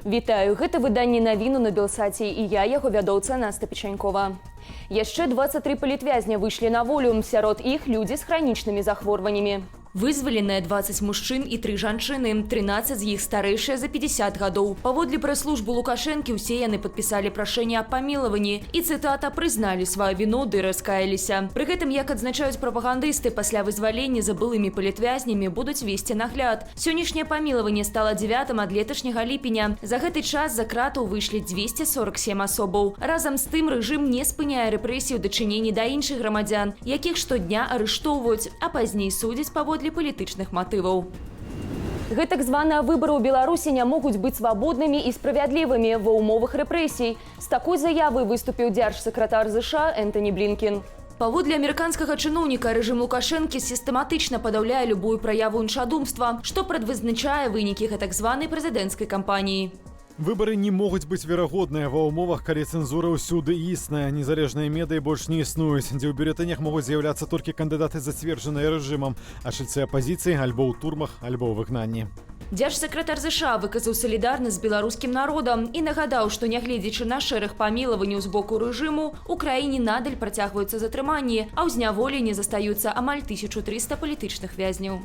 Вітаю, гэта выданне навіну на Белсаце, і я, яго вядоўца Наста Печанькова. Яшчэ 23 палітвязня выйшлі на волю, сярод іх людзі з хранічнымі захворваннямі. Вызваленыя 20 мужчын і 3 жанчыны, 13 з іх старэйшыя за 50 гадоў. Паводле прэс-службы Лукашэнкі, усе яны падпісалі прашэнне аб памілаванні і, цытата, «прызналі сваю віну ды раскаяліся». Пры гэтым, як адзначаюць прапагандысты, пасля вызвалення за былымі палітвязнямі будуць весці нагляд. Сённяшняе памілаванне стала дзевятым ад леташняга ліпеня. За гэты час за кратаў выйшлі 247 асобаў. Разам з тым рэжым не спыняе рэпрэсій у дачыненні да іншых грамадзян, якіх штодня арыштоўваюць, а пазней судзяць паводле палітычных матываў. Гэтак званыя выбары ў Беларусі не могуць быць свабоднымі і справядлівымі ва ўмовах рэпрэсій. З такой заявай выступіў дзяржсакратар ЗША Энтоні Блінкен. Паводле амерыканскага чыноўніка, рэжым Лукашэнкі сістэматычна падаўляе любую праяву іншадумства, што прадвызначае вынікі гэтак званай прэзідэнцкай кампаніі. Выбары не могуць быць верагодныя ва ўмовах, калі цэнзура ўсюды існая, незалежныя медыі больш не існуюць, дзе ў бюлетэнях могуць з'яўляцца толькі кандыдаты, зацверджаныя рэжымам, а чальцы апазіцыі альбо ў турмах, альбо ў выгнанні. Дзяржсакратар ЗША выказаў салідарнасць з беларускім народам і нагадаў, што, нягледзячы на шэраг памілаванняў з боку рэжыму, у краіне надаль працягваюцца затрыманні, а ў зняволенні застаюцца амаль 1300 палітычных вязняў.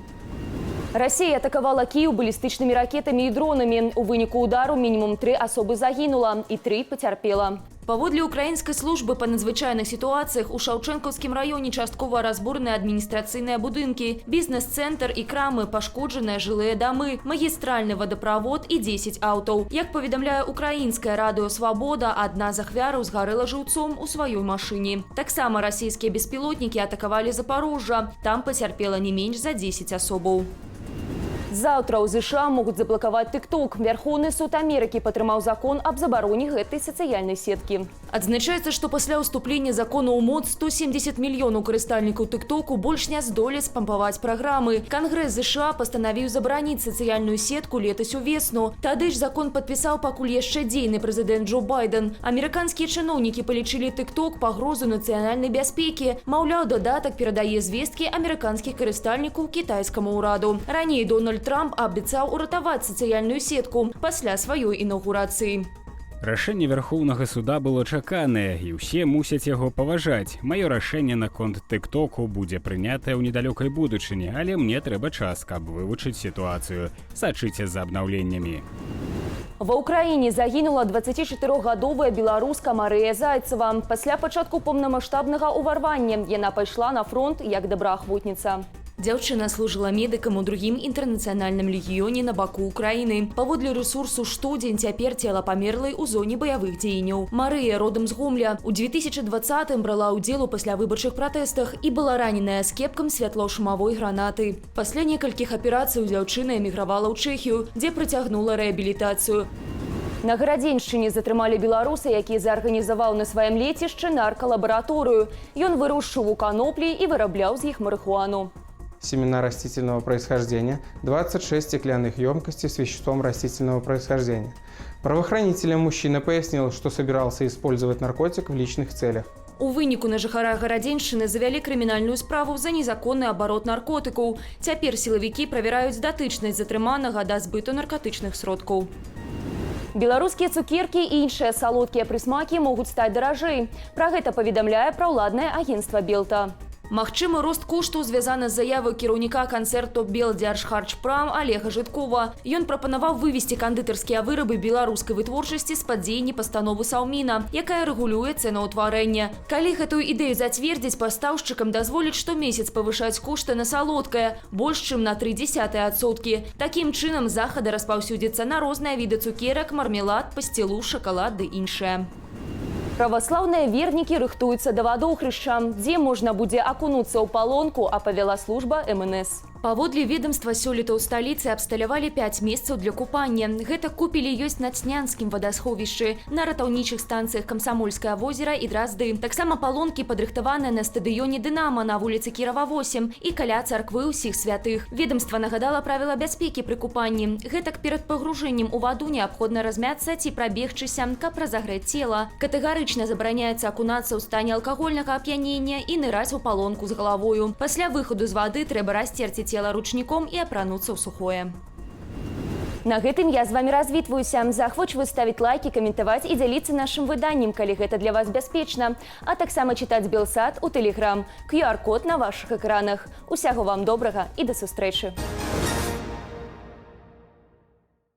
Расія атакавала Кіў балістычнымі ракетамі і дронамі. У выніку удару мінімум тры асобы загінула і тры пацярпела. Паводле украінскай службы па надзвычайных сітуацыях, у Шаўчэнкаўскім раёне часткова разбураныя адміністрацыйныя будынкі, бізнес-цэнтр і крамы, пашкоджаныя жылыя дамы, магістральны вадаправод і 10 аўтаў. Як паведамляе украінскае радыё «Свабода», адна з ахвяраў згарэла жыўцом у сваёй машыне. Таксама расійскія беспілотнікі атакавалі Запарожжа. Там пацярпела не менш за 10 асобаў. Заўтра ў ЗША могуць заблакаваць TikTok. Вярхоўны суд Амерыкі падтрымаў закон аб забароне гэтай сацыяльнай сеткі. Адзначаецца, што пасля ўступлення закону ў моц 170 мільёнаў карыстальнікаў TikTоку больш не здолець спампаваць праграмы. Кангрэс ЗША пастанавіў забараніць сацыяльную сетку летась увесну. Тады ж закон падпісаў пакуль яшчэ дзейны прэзідэнт Джо Байден. Амерыканскія чыноўнікі палічылі TikTok пагрозу нацыянальнай бяспекі. Маўляў, дадатак перадае звесткі амерыканскіх карыстальнікаў кітайскаму ўраду. Раней Дональд Трамп абяцаў уратаваць сацыяльную сетку пасля сваёй інаўгурацыі. Рашэнне Вярхоўнага суда было чаканае, і ўсе мусяць яго паважаць. Маё рашэнне наконт тыктоку будзе прынятае ў недалёкай будучыні, але мне трэба час, каб вывучыць сітуацыю. Сачыце за абнаўленнямі. Ва Ўкраіне загінула 24гадовая беларуска Марыя Зайцева. Пасля пачатку поўнамасштабнага ўварвання яна пайшла на фронт як добраахвотніца. Дзяўчына служыла медыкам у другім інтэрнацыянальным легіёне на баку Украіны. Паводле рэсурсу «Штодзень», цяпер цела памерлай у зоне баявых дзеянняў. Марыя родам з Гомля. У 2020 брала ўдзел у паслявыбарчых пратэстах і была раненая аскепкам святлошумавой гранаты. Пасля некалькіх аперацый дзяўчына эмігравала ў Чэхію, дзе працягнула рэабілітацыю. На Гарадзеншчыне затрымалі беларуса, які зарганізаваў на сваім лецішчы наркалабараторыю. Ён вырошчваў каноплі і вырабляў з іх марыхуану. Семена растительного происхождения, 26 стеклянных емкостей с веществом растительного происхождения. Правоохранителям мужчина пояснил, что собирался использовать наркотик в личных целях. У выніку на жыхара Гарадзеншчыны завялі крымінальную справу за незаконны абарот наркотыкаў. Цяпер сілавікі правяраюць датычнасць затрыманага да збыту наркатычных сродкаў. Беларускія цукеркі і іншыя салодкія прысмакі могуць стаць даражэй. Пра гэта паведамляе праўладнае агенцтва «Белта». Магчымы рост коштаў звязаны з заявай кіраўніка канцэрну «Белдзяржхарчпрам» Алега Жыткова. Ён прапанаваў вывесці кандытарскія вырабы беларускай вытворчасці з-пад дзеяння пастановы Саўміна, якая рэгулюе цэнаўтварэнне. Калі гэтую ідэю зацвердзіць, пастаўшчыкам дазволіць штомесяц павышаць кошты на салодкае больш чым на 0,3%. Такім чынам захада распаўсюдзіцца на розныя віды цукерак, мармелад, пасцілу, шакалад ды іншае. Праваслаўныя вернікі рыхтуюцца да вадохрышча, дзе можна будзе акунуцца ў палонку, апавяла служба МНС. Паводле ведомства, сёлета ў сталіцы абсталявалі 5 месцаў для купання. Гэта купелі ёсць на Цнянскім вадасховішчы, на ратаўнічых станцыях Камсамольскае возера і Дразды. Таксама палонкі падрыхтаваныя на стадыёне «Дынама» на вуліцы Кірава 8 і каля царквы ўсіх святых. Ведомства нагадала правіла бяспекі пры купанні. Гэтак, перад пагружэннем у ваду неабходна размяцца ці прабегчыся, каб разагрэць цела. Катэгарычна забараняецца акунацца ў стане алкагольнага ап'янення і ныраць у палонку з галавою. Пасля выхаду з вады трэба расцерці цела ручніком і апрануцца ў сухое. На гэтым я з вами развітваюся. Заахвочваю ставіць лайкі, каментаваць і дзяліцца нашым выданнем, калі гэта для вас бяспечна. А таксама чытаць Белсат у Тэлеграм. QR-код на вашых экранах. Усяго вам добрага і да сустрэчы.